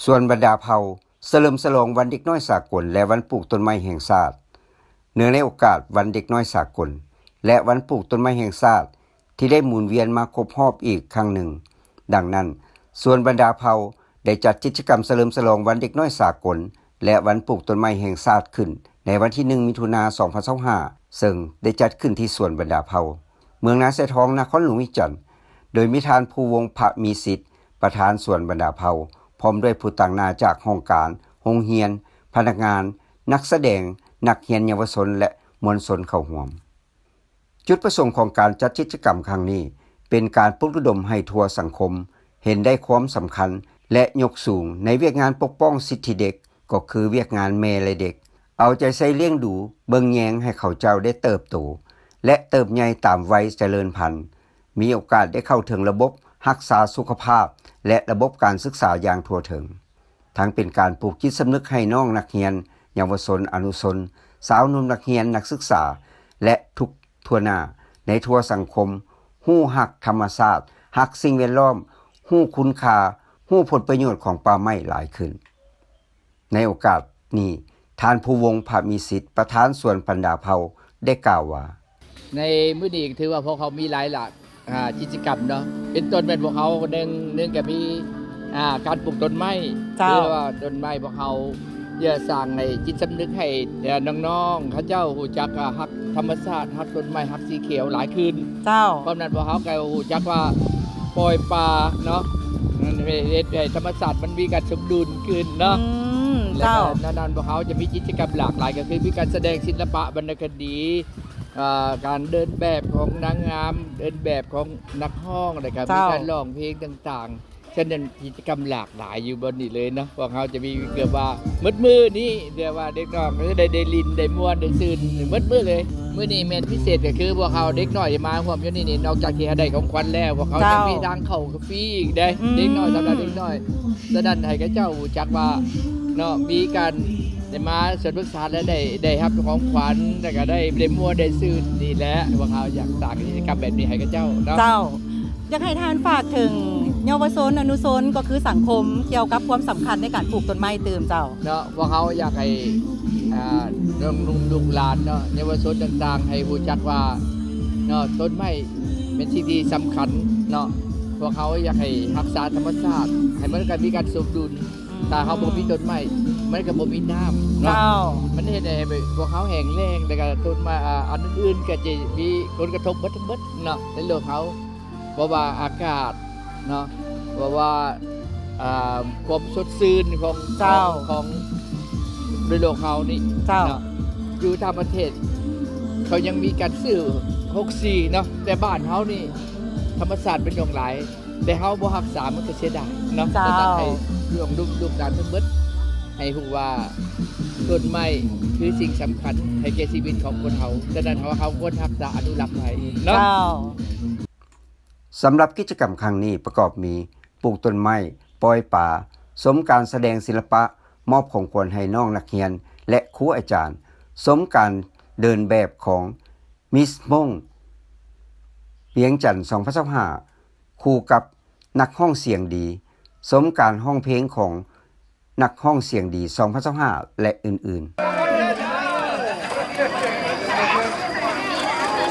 ສວນບັນດາເຜົ່າ ສະເຫຼີມສະຫຼອງວັນເດັກນ້ອຍສາກົນ ແລະ ວັນປູກຕົ້ນໄມ້ແຫ່ງຊາດ. ເນື່ອງໃນໂອກາດວັນເດັກນ້ອຍສາກົນ ແລະ ວັນປູກຕົ້ນໄມ້ແຫ່ງຊາດ ທີ່ໄດ້ໝູນວຽນມາຄົບຮອບອີກຄັ້ງໜຶ່ງ, ດັ່ງນັ້ນ ສວນບັນດາເຜົ່າ ໄດ້ຈັດກິດຈະກຳສະເຫຼີມສະຫຼອງວັນເດັກນ້ອຍສາກົນ ແລະ ວັນປູກຕົ້ນໄມ້ແຫ່ງຊາດຂຶ້ນ ໃນວັນທີໜຶ່ງ ມິຖຸນາ ສອງພັນຊາວຫ້າ ເຊິ່ງໄດ້ຈັດຂຶ້ນທີ່ສວນບັນດາເຜົ່າ ເມືອງນາຊາຍທອງ ນະຄອນຫຼວງວຽງຈັນ, ໂດຍມີທ່ານ ພູວົງ ພະມີສິດ ປະທານສວນບັນດາເຜົ່າ ພ້ອມດ້ວຍຜູ້ຕາງໜ້າຈາກຫ້ອງການ, ໂຮງຮຽນ, ພະນັກງານ, ນັກສະແດງ, ນັກຮຽນເຍົາວະຊົນ ແລະ ມວນຊົນເຂົ້າຮ່ວມ. ຈຸດປະສົງຂອງການຈັດກິດຈະກຳຄັ້ງນີ້ ເປັນການປຸກລະດົມໃຫ້ທົ່ວສັງຄົມເຫັນໄດ້ຄວາມສຳຄັນ ແລະ ຍົກສູງໃນວຽກງານປົກປ້ອງສິດທິເດັກ, ກໍຄືວຽກງານແມ່ ແລະ ເດັກ, ເອົາໃຈໃສ່ລ້ຽງດູເບິ່ງແຍງໃຫ້ເຂົາເຈົ້າໄດ້ເຕີບໂຕ ແລະ ເຕີບໃຫຍ່ຕາມໄວຈະເລີນພັນ, ມີໂອກາດໄດ້ເຂົ້າເຖິງລະບົບຮັກສາສຸຂະພາບ ແລະ ລະບົບການສຶກສາຢ່າງທົ່ວເຖິງ. ທັງເປັນການປູກຈິດສຳນຶກໃຫ້ນ້ອງນັກຮຽນ, ເຍົາວະຊົນ, ອະນຸຊົນ, ຊາວໜຸ່ມນັກຮຽນ, ນັກສຶກສາ ແລະ ທຸກທົ່ວໜ້າໃນທົ່ວສັງຄົມ ຮູ້ຮັກທຳມະຊາດ, ຮັກສິ່ງແວດລ້ອມ, ຮູ້ຄຸນຄ່າ, ຮູ້ຜົນປະໂຫຍດຂອງປ່າໄມ້ຫຼາຍຂຶ້ນ. ໃນໂອກາດນີ້, ທ່ານ ພູວົງ ພະມີສິດ ປະທານສວນບັນດາເຜົ່າ ໄດ້ກ່າວວ່າ ໃນມື້ນີ້ຖືວ່າພວກເຮົາມີຫຼາຍຫຼາກ ອ່າ ກິດຈະກຳເນາະ ເປັນຕົ້ນແມ່ນພວກເຮົາ ໜຶ່ງ ໜຶ່ງກໍມີ ອ່າ ການປູກຕົ້ນໄມ້ ເຈົ້າ ຫຼືວ່າຕົ້ນໄມ້ພວກເຮົາ ເພື່ອສ້າງໃຫ້ຈິດສຳນຶກໃຫ້ ເອີ ນ້ອງໆ ເຂົາເຈົ້າຮູ້ຈັກ ອ່າ ຮັກທຳມະຊາດ ຮັກຕົ້ນໄມ້ ຮັກສີຂຽວຫຼາຍຂຶ້ນ ເຈົ້າ ພ້ອມນັ້ນພວກເຮົາກໍຮູ້ຈັກວ່າປ່ອຍປາເນາະ ມັນເຮັດໃຫ້ທຳມະຊາດມັນມີການສົມດຸນຂຶ້ນເນາະ ອືມ ແລ້ວກໍ ເຈົ້າ ແນວນັ້ນພວກເຮົາຈະມີກິດຈະກຳຫຼາກຫຼາຍ ກໍຄືມີການສະແດງສິລະປະ ວັນນະຄະດີ ອ່າ ການເດີນແບບຂອງນາງງາມ ເດີນແບບຂອງນັກຮ້ອງ ແລ້ວກໍມີ ເຈົ້າ ການຮ້ອງເພງຕ່າງໆ ສະນັ້ນກິດຈະກຳຫຼາກຫຼາຍຢູ່ບ່ອນນີ້ເລີຍເນາະ ພວກເຮົາຈະມີເກືອບວ່າໝົດມື້ນີ້ ເທື່ອວ່າເດັກນ້ອຍກໍຈະໄດ້ ໄດ້ຫຼິ້ນ ໄດ້ມ່ວນ ໄດ້ຊື່ນໝົດມື້ເລີຍ ມື້ນີ້ແມ່ນພິເສດກໍຄືພວກເຮົາເດັກນ້ອຍທີ່ມາຮ່ວມຢູ່ນີ້ນີ້ ນອກຈາກທີ່ຈະໄດ້ຂອງຂວັນແລ້ວ ພວກເຮົາ ເຈົ້າ ຍັງມີທາງເຂົ້າຟຣີອີກເດ້ ອືມ ເດັກນ້ອຍ ສຳລັບເດັກນ້ອຍ ສະນັ້ນໃຫ້ເຂົາເຈົ້າຮູ້ຈັກວ່າເນາະ ມີການ ໄດ້ມາສວນປຶກສາ ແລະ ໄດ້ ໄດ້ຮັບຂອງຂວັນ ແລ້ວກໍໄດ້ ໄດ້ມ່ວນໄດ້ຊື່ນ ນີ້ແຫຼະ ພວກເຮົາຢາກສ້າງກິດຈະກຳແບບນີ້ໃຫ້ເຂົາເຈົ້າເນາະ ເຈົ້າ ຢາກໃຫ້ທ່ານຝາກເຖິງເຍົາວະຊົນ ອະນຸຊົນ ກໍຄືສັງຄົມ ກ່ຽວກັບຄວາມສຳຄັນໃນການປູກຕົ້ນໄມ້ຕື່ມເຈົ້າ ເນາະ ພວກເຮົາຢາກໃຫ້ ອ່າ ລຸກໆ ລູກຫຼານເນາະ ເຍົາວະຊົນຕ່າງໆ ໃຫ້ຮູ້ຈັກວ່າເນາະ ຕົ້ນໄມ້ເປັນສິ່ງທີ່ສຳຄັນເນາະ ພວກເຮົາຢາກໃຫ້ຮັກສາທຳມະຊາດ ໃຫ້ມັນການມີການສົມດຸນ ອືມ ຖ້າເຮົາບໍ່ມີຕົ້ນໄມ້ ມັນກໍບໍ່ມີນ້ຳເນາະ ເຈົ້າ ມັນເຮັດໃຫ້ ໃຫ້ພວກເຮົາແຫ້ງແລ້ງ ແລ້ວກໍຕົ້ນໄມ້ ອ່າ ອັນອື່ນໆ ກໍຈະມີຜົນກະທົບເບິດທັງເບິດເນາະ ໃນໂລກເຮົາ ບໍ່ວ່າອາກາດເນາະ ບໍ່ວ່າ ອ່າ ຄວາມສົດຊື່ນຂອງ ເຈົ້າ ຂອງ ຂອງໃນໂລກເຮົານີ້ ເຈົ້າ ເນາະ ຢູ່ຕ່າງປະເທດ ເຂົາຍັງມີການຊື້ຫົກສີ່ເນາະ ແຕ່ບ້ານເຮົານີ້ ທຳມະຊາດມັນຍັງຫຼາຍ ແຕ່ເຮົາບໍ່ຮັກສາ ມັນກໍເສຍດາຍເນາະ ເຈົ້າ ສະນັ້ນໃຫ້ເລື່ອງລູກ ລູກຫຼານທັງເບິດ ໃຫ້ຮູ້ວ່າຕົ້ນໄມ້ຄືສິ່ງສຳຄັນ ໃຫ້ແກ່ຊີວິດຂອງຄົນເຮົາ ສະນັ້ນເຮົາ ເຮົາຄວນຮັກສາອະນຸລັກໄວ້ເນາະ ເຈົ້າ. ສຳລັບກິດຈະກຳຄັ້ງນີ້ປະກອບມີ ປູກຕົ້ນໄມ້, ປ່ອຍປາ, ຊົມການສະແດງສິລະປະ, ມອບຂອງຂວັນໃຫ້ນ້ອງນັກຮຽນ ແລະ ຄູອາຈານ, ຊົມການເດີນແບບຂອງ Miss Hmong ວຽງຈັນ ສອງພັນຊາວຫ້າ ຄູ່ກັບນັກຮ້ອງສຽງດີ, ຊົມການຮ້ອງເພງຂອງນັກຮ້ອງສຽງດີ ສອງພັນຊາວຫ້າ ແລະ ອື່ນໆ.